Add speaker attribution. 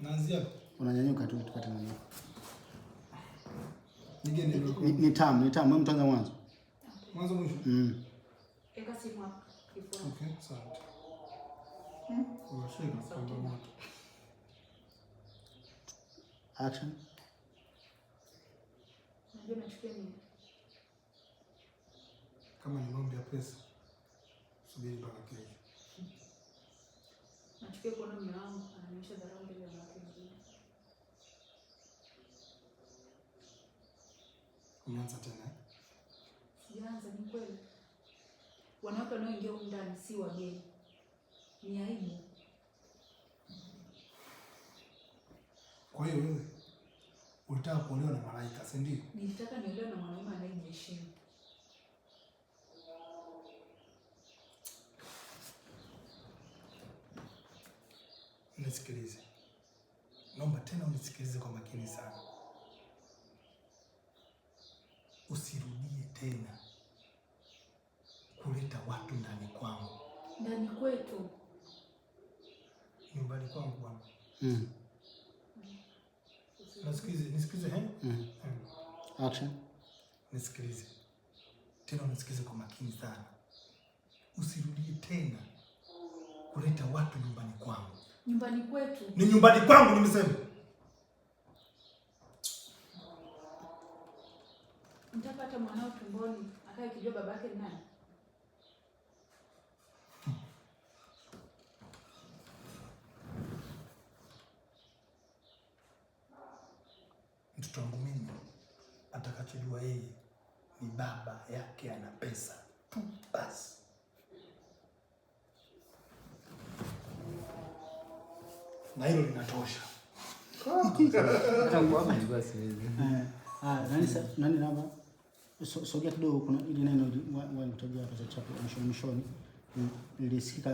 Speaker 1: Naanzia.
Speaker 2: Unanyanyuka tu tupate nani.
Speaker 1: Nige
Speaker 2: ni tamu, ni tamu. Wewe mtaanza mwanzo.
Speaker 1: Mwanzo mwisho.
Speaker 3: Eka simu hapo. Kifua.
Speaker 1: Okay, asante. Unashika kwa moto.
Speaker 2: Action.
Speaker 3: Unajua nachukia nini?
Speaker 1: Kama ni maombi ya pesa, subiri mpaka kesho.
Speaker 3: Nachukia kuona mume wangu ananionyesha dharau mbele ya wanawake wengine.
Speaker 1: Umeanza tena eh?
Speaker 3: Sijaanza, ni kweli. Wanawake wanaoingia humu ndani si wageni. Ni aibu.
Speaker 1: Kwa hiyo wewe ulitaka kuolewa na malaika, si ndio?
Speaker 3: Nilitaka niolewe na mwanaume anayejiheshimu.
Speaker 1: Nisikilize. Naomba tena unisikilize kwa makini sana. Usirudie tena kuleta watu ndani kwangu.
Speaker 3: Ndani kwetu.
Speaker 1: Nyumbani kwangu bwana. Nisikilize, nisikilize, eh?
Speaker 2: Action.
Speaker 1: Nisikilize. Tena unisikilize kwa makini sana. Usirudie tena kuleta watu nyumbani kwangu.
Speaker 3: Nyumbani kwetu.
Speaker 1: Ni nyumbani kwangu nimesema.
Speaker 3: Mtapata mwanao tumboni akae kijua babake ni nani?
Speaker 1: Mtoto wangu mimi atakachojua yeye ni baba yake ana pesa tu basi. Na hilo linatosha.
Speaker 4: Hata kuhama nilikuwa siwezi.
Speaker 2: Nani nani namba? Sogea kidogo, kuna ile neno walikutajia hapa cha chapo mwishoni mwishoni. Nilisikika